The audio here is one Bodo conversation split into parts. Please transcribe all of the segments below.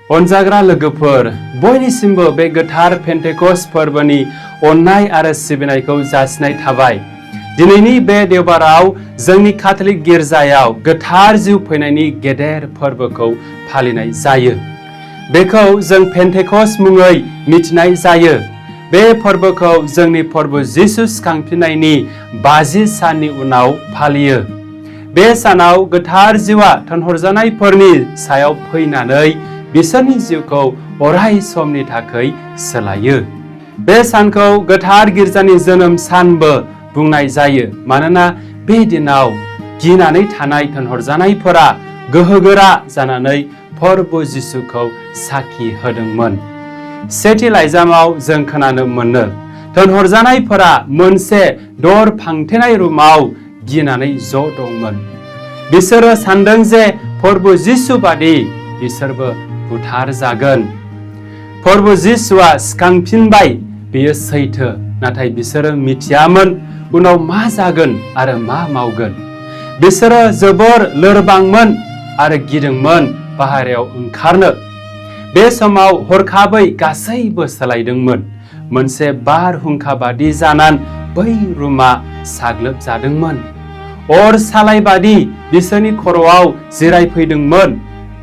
अनजाग्रा लोगोफोर, बयनिसिमबो बे गोथार पेन्टेकस्ट फोरबोनि अननाय आरो सिबिनायखौ जासिनाय थाबाय। दिनैनि बे देवबाराव जोंनि काथलिक गिर्जायाव गोथार जिउ फैनायनि गेदेर फोरबोखौ फालिनाय जायो। बेखौ जों पेन्टेकस्ट मुङै मिथिनाय जायो। बे फोरबोखौ जोंनि फोरबु जिसु सिखांफिन्नायनि 50 साननि उनाव फालियो। बे सानाव गोथार जिउआ तwnhorjanaipwrनि सायाव फैनानै बिसोरनि जिउखौ अराय समनि थाखाय सोलायो। बे सानखौ गोथार गिर्जानि जोनोम सानबो बुंनाय जायो, मानोना बे दिनाव गिनानै थानाय तwnhorjanaयफोरा गोहोगोरा जानानै phorbu जिसुखौ साखि होदोंमोन। सेथि लाइजामाव जों खोनानो मोनो, तwnhorjanaयफोरा मोनसे दर फांथेनाय रुमाव गिनानै ज' दंमोन। बिसोरो सानदों जे phorbu जिसु बादि बिसोरबो बुथार जागोन। phorbu जिसुआ सिखांफिनबाय, बेयो सैथो, नाथाय बिसोरो मिथियामोन उनाव मा जागोन आरो मा मावगोन। बिसोरो जोबोर लोरबांमोन आरो गिदोंमोन बाहेरायाव ओंखारनो। बे समाव हरखाबै गासैबो सोलायदोंमोन। मोनसे बारहुंखा बादि जानान बै रुमा साग्लोबजादोंमोन। अर सालाय बादि बिसोरनि खर'आव जिरायफैदोंमोन।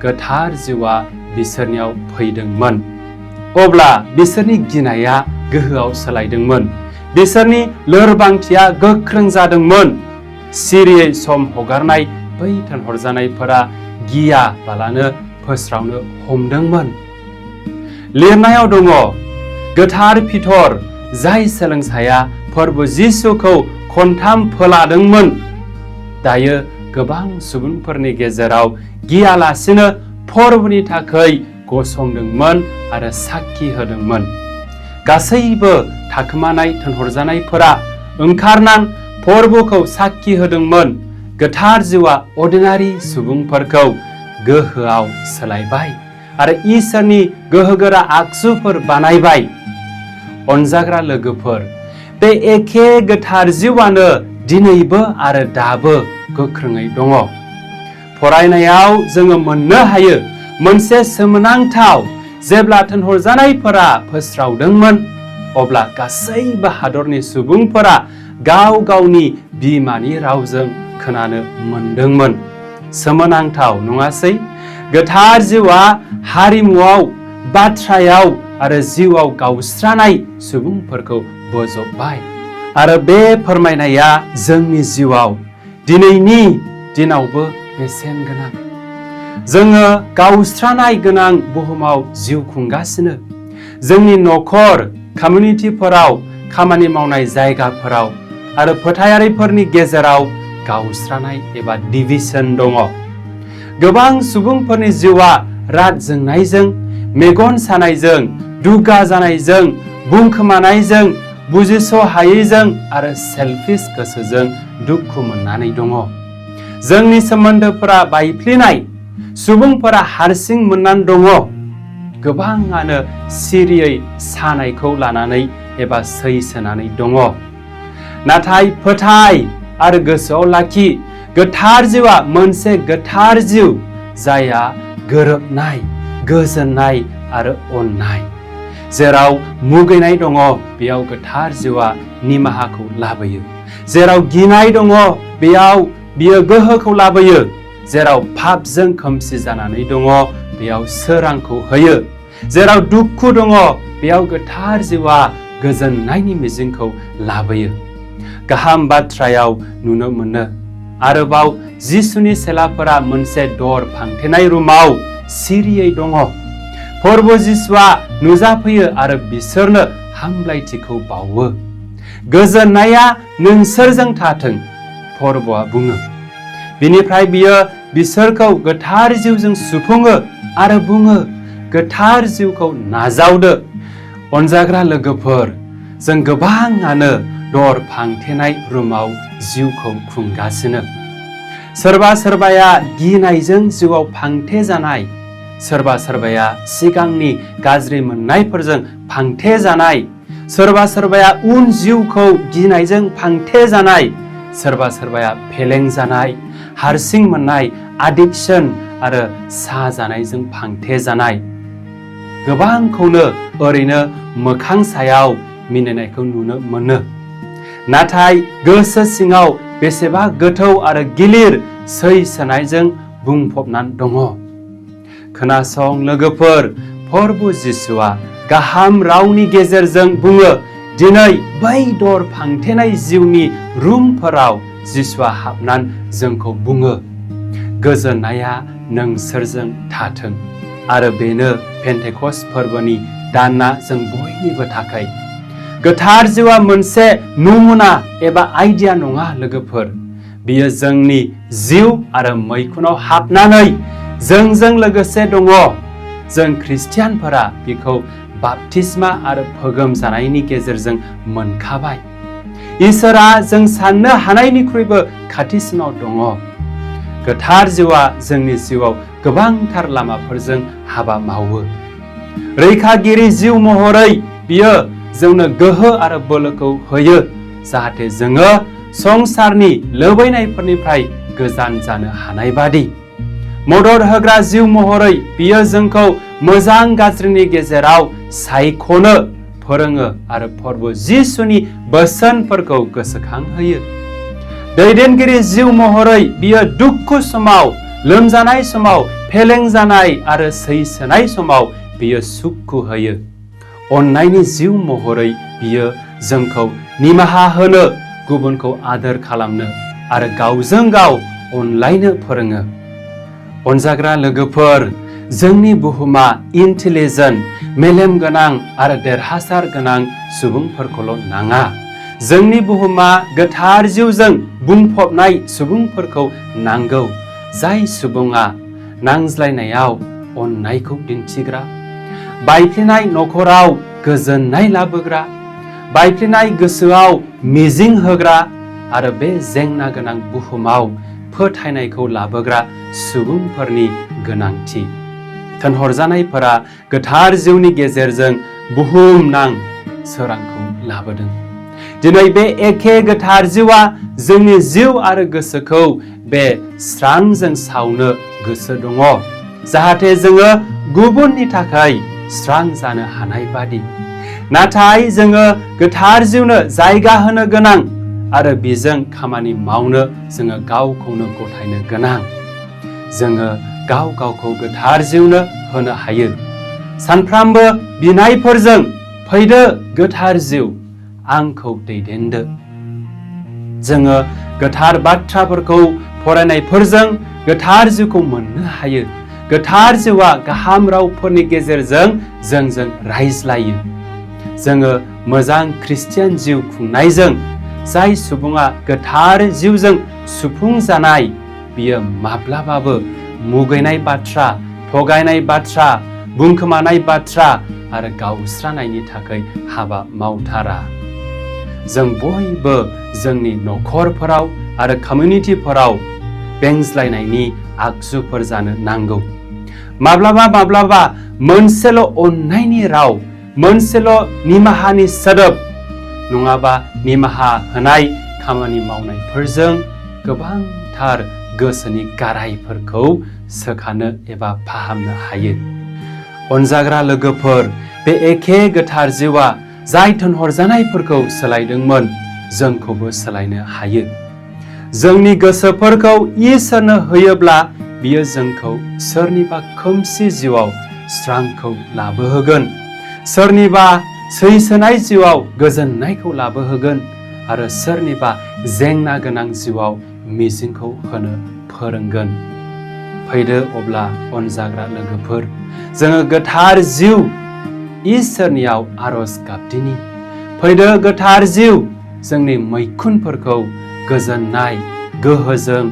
गोथार जिउआ बिसोरनियाव फैदोंमोन। अब्ला बिसोरनि गिनाया गोहोआव सोलायदोंमोन। बिसोरनि लोरबांथिया गोख्रों जादोंमोन। सिरियै सम हगारनाय बै तwnhorjanaयफोरा गियाबालानो फोस्रावनो हमदोंमोन। लिरनायाव दङ, गोथार फितर जाय सोलोंसाया phorbu जिसुखौ खनथाम फोलादोंमोन, दायो गोबां सुबुंफोरनि गेजेराव गियालासिनो phorbuनि थाखाय गसंदोंमोन आरो साखि होदोंमोन। गासैबो थाखोमानाय तwnhorjanaयफोरा ओंखारनान phorbuखौ साखि होदोंमोन। गोथार जिउआ अर्डिनारि सुबुंफोरखौ गोहोआव सोलायबाय आरो इसोरनि गोहोगोरा आगजुफोर बानायबाय। अनजाग्रा लोगोफोर, बे एखे गोथार जिउआनो दिनैबो आरो दाबो गोख्रोङै दङ। फरायनायाव जोङो मोननो हायो, मोनसे सोमोनांथाव, जेब्ला तwnhorjanaयफोरा फोस्रावदोंमोन, अब्ला गासैबो हादरनि सुबुंफोरा गाव गावनि बिमानि रावजों खोनानो मोनदोंमोन। सोमोनांथाव नङासै? गोथार जिउआ हारिमुआव, बाथ्रायाव आरो जिउआव गावस्रानाय सुबुंफोरखौ बोजबबाय। आरो बे फोरमायनाया जोंनि जिउआव दिनैनि दिनावबो बेसेन गोनां। जोङो गावस्रानाय गोनां बुहुमाव जिउ खुंगासिनो। जोंनि नखर, कमिउनिटिफोराव, खामानि मावनाय जायगाफोराव आरो फोथायारिफोरनि गेजेराव गावस्रानाय एबा डिभिजन दङ। गोबां सुबुंफोरनि जिउआ राग जोंनायजों, मेगन सानायजों, दुगा जानायजों, बुंखोमानायजों, बुजिस' हायैजों आरो सेल्फिश गोसोजों दुखु मोननानै दङ। जोंनि सोमोन्दोफोरा बायफ्लेनाय, सुबुंफोरा हारसिं मोननानै दङ। गोबाङानो सिरियै सानायखौ लानानै एबा सैसोनानै दङ। नाथाय फोथाय आरो गोसोआव लाखि, गोथार जिउआ मोनसे गोथार जिउ, जायहा गोरोबनाय, गोजोननाय आरो अननाय। जेराव मुगैनाय दङ, बेयाव गोथार जिउआ निमाहाखौ लाबोयो। जेराव गिनाय दङ, बेयाव बियो गोहोखौ लाबोयो। जेराव पापजों खोमसि जानानै दङ, बेयाव सोरांखौ होयो। जेराव दुखु दङ, बेयाव गोथार जिउआ गोजोननायनि मिजिंखौ लाबोयो। गाहाम बाथ्रायाव नुनो मोनो, आरोबाव जिसुनि सेलाफोरा मोनसे दर फांथेनाय रुमाव सिरियै दङ। phorbu जिसुआ नुजाफैयो आरो बिसोरनो हामलायथिखौ बावो। गोजोननाया नोंसोरजों थाथों, phorbuआ बुङो। बिनिफ्राय बियो बिसोरखौ गोथार जिउजों सुफुङो आरो बुङो, गोथार जिउखौ नाजावदो। अनजाग्रा लोगोफोर, जों गोबाङानो दर फांथेनाय रुमाव जिउखौ खुंगासिनो। सोरबा सोरबाया गिनायजों जिउआव फांथे जानाय, सोरबा सोरबाया सिगांनि गाज्रि मोननायफोरजों फांथे जानाय, सोरबा सोरबाया उन जिउखौ गिनायजों फांथे जानाय, सोरबा सोरबाया फेलें जानाय, हारसिं मोननाय, एडिक्शन आरो साजानायजों फांथे जानाय। गोबांखौनो ओरैनो मोखां सायाव मिनिनायखौ नुनो मोनो। नाथाय गोसो सिङाव बेसेबा गोथौ आरो गिलिर सै सोनायजों बुंफबनानै दङ। खोनासं लोगोफोर, फरबु जिसुआ गाहाम रावनि गेजेरजों बुङो, दिनै बै दर फांथेनाय जिउनि रुमफोराव जिसुआ हाबनानै जोंखौ बुङो, गोजोननाया नोंसोरजों थाथों। आरो बेनो पेन्टेकस्ट फोरबोनि दानआ जों बयनिबो थाखाय। गोथार जिउआ मोनसे नमुना एबा आइडिया नङा लोगोफोर, बियो जोंनि जिउ आरो मैखुनाव हाबनानै जोंजों लोगोसे दङ। जों ख्रिस्टियानफोरा बिखौ बाप्तिस्मा आरो फोगोम जानायनि गेजेरजों मोनखाबाय। इसोरा जों साननो हानायनिख्रुइबो खाथिसिनाव दङ। गोथार जिउआ जोंनि जिउआव गोबांथार लामाफोरजों हाबा मावो। रैखागिरि जिउ महरै बियो जोंनो गोहो आरो बोलोखौ होयो, जाहाथे जोङो संसारनि लुबैनायफोरनिफ्राय गोजान जानो हानाय बादि। मदद होग्रा जिउ महरै बियो जोंखौ मोजां गाज्रिनि गेजेराव सायख'नो फोरोङो आरो फरबु जिसुनि बोसोनफोरखौ गोसोखांहोयो। दैदेनगिरि जिउ महरै बियो दुखु समाव, लोमजानाय समाव, फेलें जानाय आरो सैसोनाय समाव बियो सुखु होयो। अननायनि जिउ महरै बियो जोंखौ निमाहा होनो, गुबुनखौ आदोर खालामनो आरो गावजों गाव अनलायनो फोरोङो। अनजाग्रा लोगोफोर, जोंनि बुहुमा इन्टेलिजेन्ट, मेलेम गोनां आरो देरहासार गोनां सुबुंफोरखौल' नाङा। जोंनि बुहुमा गोथार जिउजों बुंफबनाय सुबुंफोरखौ नांगौ, जाय सुबुङा नांज्लायनायाव अननायखौ दिन्थिग्रा, बायफ्लेनाय नखराव गोजोननाय लाबोग्रा, बायफ्लेनाय गोसोआव मिजिं होग्रा आरो बे जेंना गोनां बुहुमाव फोथायनायखौ लाबोग्रा सुबुंफोरनि गोनांथि। थोनहरजानायफोरा गोथार जिउनि गेजेरजों बुहुमनां सोरांखौ लाबोदों। दिनै बे एखे गोथार जिउआ जोंनि जिउ आरो गोसोखौ बे स्रांजों सावनो गोसो दङ, जाहाथे जोङो गुबुननि थाखाय स्रां जानो हानाय बादि। नाथाय जोङो गोथार जिउनो जायगा होनो गोनां आरो बेजों खामानि मावनो जोङो गावखौनो गथायनो गोनां। जोङो गाव गावखौ गोथार जिउनो होनो हायो। सानफ्रामबो बिनायफोरजों, फैदो गोथार जिउ, आंखौ दैदेनदो। जोङो गोथार बाथ्राफोरखौ फरायनायफोरजों गोथार जिउखौ मोननो हायो। गोथार जिउआ गाहाम रावफोरनि गेजेरजों जोंजों रायज्लायो। जोङो मोजां ख्रिस्टियान जिउ खुंनायजों, जाय सुबुङा गोथार जिउजों सुफुंजानाय, बियो माब्लाबाबो मुगैनाय बाथ्रा, थगायनाय बाथ्रा, बुंखोमानाय बाथ्रा आरो गावस्रानायनि थाखाय हाबा मावथारा। जों बयबो जोंनि नखरफोराव आरो कमिउनिटिफोराव बेंज्लायनायनि आगजुफोर जानो नांगौ। माब्लाबा माब्लाबा मोनसेल' अननायनि राव, मोनसेल' निमाहानि सोदोब, नङाबा निमाहा होनाय खामानि मावनायफोरजों गोबांथार गोसोनि गारायफोरखौ सोखानो एबा फाहामनो हायो। अनजाग्रा लोगोफोर, बे एखे गोथार जिउआ जाय थोनहरजानायफोरखौ सोलायदोंमोन, जोंखौबो सोलायनो हायो। जोंनि गोसोफोरखौ इसोरनो होयोब्ला बियो जोंखौ सोरनिबा खोमसि जिउआव स्रांखौ लाबोहोगोन, सोरनिबा सैसोनाय जिउआव गोजोननायखौ लाबोहोगोन आरो सोरनिबा जेंना गोनां जिउआव मिजिंखौ होनो फोरोंगोन। फैदो अब्ला अनजाग्रा लोगोफोर, जोङो गोथार जिउ इसोरनियाव आरज गाबदिनि। फैदो गोथार जिउ जोंनि मैखुनफोरखौ गोजोननाय, गोहोजों,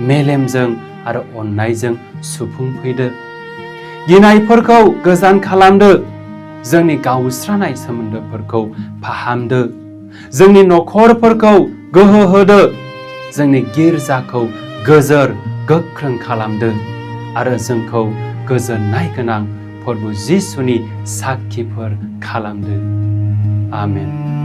मेलेमजों आरो अननायजों सुफुंफैदो। गिनायफोरखौ गोजान खालामदो, जोंनि गावस्रानाय सोमोन्दोफोरखौ फाहामदो, जोंनि नखरफोरखौ गोहो होदो, जोंनि गिर्जाखौ गोजोर गोख्रों खालामदो आरो जोंखौ गोजोननाय गोनां फरबु जिसुनि साखिफोर खालामदो। आमेन।